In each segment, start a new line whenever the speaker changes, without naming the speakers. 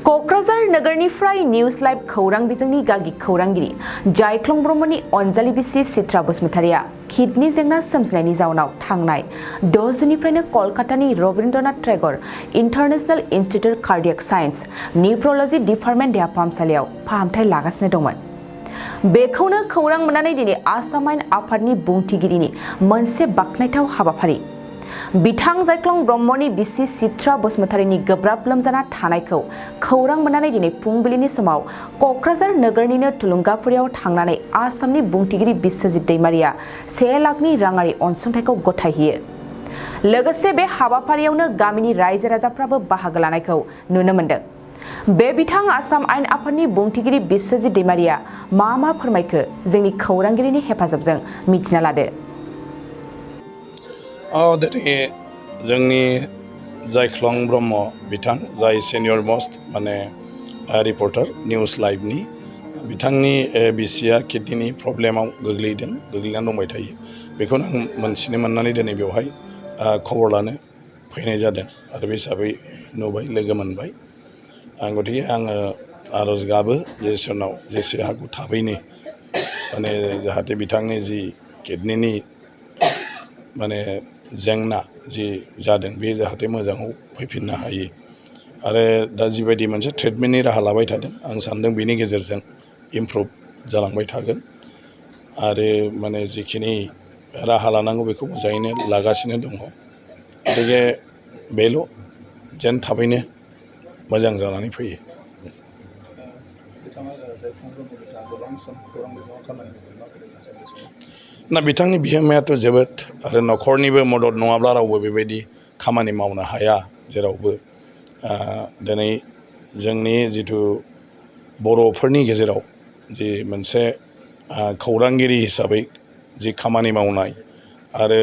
Kokrajhar नगरनिफ्राय news live खौरां बिजोंनि गागि खौरांगिरि जायख्लं ब्रह्मनि अनजालि बिसि चित्रा बसुमतारिया किडनी जेंना सोमजिनायनि जाउनाव थांनाय 6 जुननिफ्रायनो कलकातानि Rabindranath Tagore international institute cardiac science neurology department देहा फाहामसालियाव फाहामथाय लागासिनो दंमोन। बेखौनो खौरां मोननानै दिनै आसाम आयेन आफादनि बुंथिगिरिनि मोनसे बाख्नायथाव हाबाफारि बिथां जायख्लं ब्रह्मनि बिसि चित्रा बसुमतारिनि गोब्राब लोमजाना थानायखौ खौरां मोननानै दिनै फुंबिलिनि समाव क'क्राझार नगरनिनो थुलुंगाफुरियाव थांनानै आसामनि बुंथिगिरि बिश्वजित दैमारिया 1 लाखनि राङारि अनसुंथाइखौ गथायहोयो। लोगोसे बे हाबाफारियावनो गामिनि रायजो राजाफ्राबो बाहागो लानायखौ नुनो मोन्दों। बे बिथां आसाम आयेन आफादनि बुंथिगिरि बिश्वजित दैमारिया मा फोरमायखो जोंनि खौरांगिरिनि हेफाजाबजों मिथिना लादो।
दिनै जोंनि जायख्लं ब्रह्म बिथां जाय सेनियर मस्ट रिपर्टार निउज लाइभनि बिथांनि बिसिया किडनीनि प्रब्लेमाव गोग्लैनानै दंबाय थायो। बेखौनो आं मोनथिनो मोननानै दिनै बेवहाय खबर लानो फैनाय जादों आरो बे हिसाबै नुबाय लोगो मोनबाय। गतिके आङो आरज गाबो जे इसोरनाव जेसे हागौ थाबैनो जाहाथे बिथांनि जि किडनीनि जेंना जि जादों बे जाहाथे मोजाङाव फैफिननो हायो आरो दा जिबायदि मोनसे ट्रिटमेन्टनि राहा लाबाय थादों आं सानदों बेनि गेजेरजों इमप्रुभ जालांबाय थागोन आरो जिखिनि राहा लानांगौ बेखौ मोजाङैनो लागासिनो दङ। गतिके बेल' जेन थाबैनो मोजां जानानै फैयो। बिथांनि बिहोमायाथ' जोबोद आरो न'खरनिबो मदद नङाब्ला रावबो बेबायदि खामानि मावनो हाया जेरावबो। दिनै जोंनि जिथु बर'फोरनि गेजेराव जि मोनसे खौरांगिरि हिसाबै जि खामानि मावनाय आरो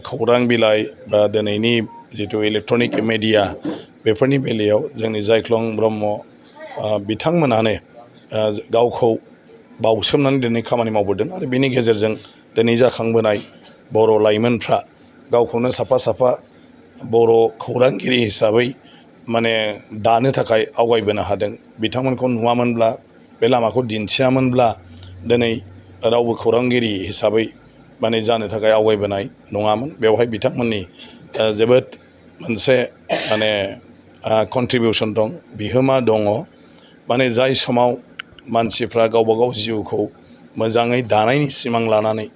खौरां बिलाइ बा दिनैनि जिथु इलेक्ट्रनिक मिडिया बेफोरनि बेलायाव जोंनि जायख्लं ब्रह्म बिथांमोनानो गावखौ बावसोमनानै दिनै खामानि मावबोदों आरो बेनि गेजेरजों दिनै जाखांबोनाय बर' लाइमोनफ्रा गावखौनो साफा बर' खौरांगिरि हिसाबै दानो थाखाय आवगायबोनो हादों। बिथांमोनखौ नुवामोनब्ला बे लामाखौ दिन्थियामोनब्ला दिनै रावबो खौरांगिरि हिसाबै जानो थाखाय आवगायबोनाय नङामोन। बेवहाय बिथांमोननि जोबोद मोनसे कन्ट्रिबिउसन दं, बिहोमा दङ। जाय समाव मानसिफ्रा गावबा गाव जिउखौ मोजाङै दानायनि सिमां लानानै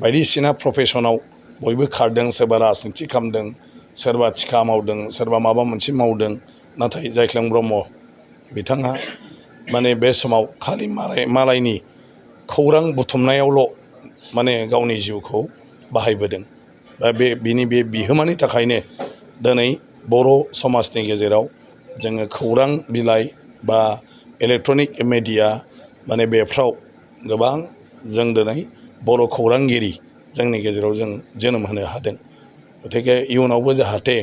बायदिसिना प्रफेसनाव बयबो खारदों, सोरबा राजनिथि खालामदों, सोरबा थिखा मावदों, सोरबा माबा मोनसे मावदों। नाथाय जायख्लं ब्रह्म बिथाङा बे समाव खालि मालायनि खौरां बुथुमनायावल' गावनि जिउखौ बाहायबोदों। बिनि बे बिहोमानि थाखायनो दिनै बर' समाजनि गेजेराव जोङो खौरां बिलाइ बा इलेक्ट्रनिक मिडिया बेफ्राव गोबां जों दिनै बर' खौरांगिरि जोंनि गेजेराव जों जोनोम होनो हादों। गतिके इयुनावबो जाहाथे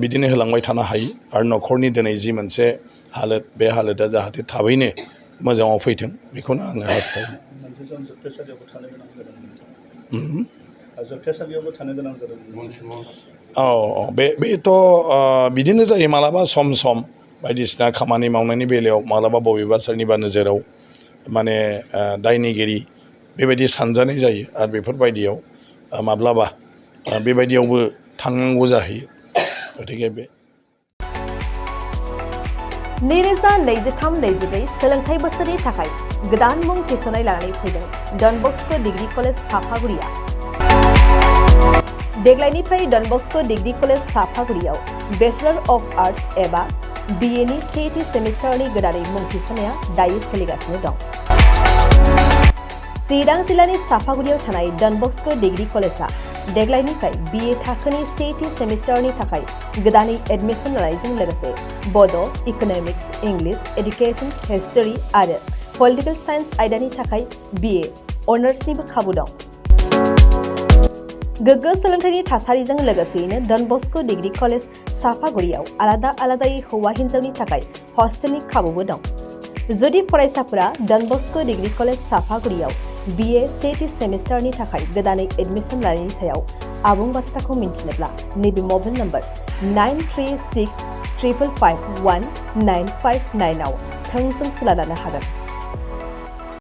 बिदिनो होलांबाय थानो हायो आरो न'खरनि दिनै जि मोनसे हालोद बे हालोदा जाहाथे थाबैनो मोजाङाव फैथों बेखौनो आङो हास्थायो। बेथ' बिदिनो जायो मालाबा सम बायदिसिना खामानि मावनायनि बेलायाव मालाबा बबेबा सोरनिबा नोजोराव दायनिगिरि बेबायदि सानजानाय जायो आरो बेफोरबायदियाव माब्लाबा बेबायदियावबो थांनांगौ जाहैयो। गतिके बे
2023-24 सोलोंथाइ बोसोरनि थाखाय गोदान मुं थिसननाय लानानै फैदों डन बस्क' डिग्री कलेज साफागुरिया। देग्लायनिफ्राय डन बस्क' डिग्री कलेज साफागुरियाव बेचलर अफ आर्ट्स एबा BA नि सेथि सेमिस्टारनि गोदानै मुं थिसननाया दायो सोलिगासिनो दं। चिरां जिल्लानि साफागुरियाव थानाय डन बस्क' डिग्री कलेजआ देग्लायनिफ्राय BA थाखोनि सेथि सेमिस्टारनि थाखाय गोदानै एडमिसन लानायजों लोगोसे बड', इक'नमिक्स, इंलिश, एडुकेशन, हिस्टरी आरो पलिटिकल साइन्स आयदानि थाखाय BA अनार्सनिबो खाबु दं। गोग्गो सोलोंथाइनि थासारिजों लोगोसेयैनो डन बस्क' डिग्री कलेज साफागुरियाव आलादायै हौवा हिन्जावनि थाखाय हस्टेलनि खाबुबो दं। जुदि फरायसाफोरा डन बस्क' डिग्री कलेज साफागुरियाव BA सेथि सेमिस्टारनि थाखाय गोदानै एडमिशन लानायनि सायाव आबुं बाथ्राखौ मिन्थिनोब्ला नैबे मबाइल नम्बर 9365551959 आव थोंजों सुला लानो हागोन।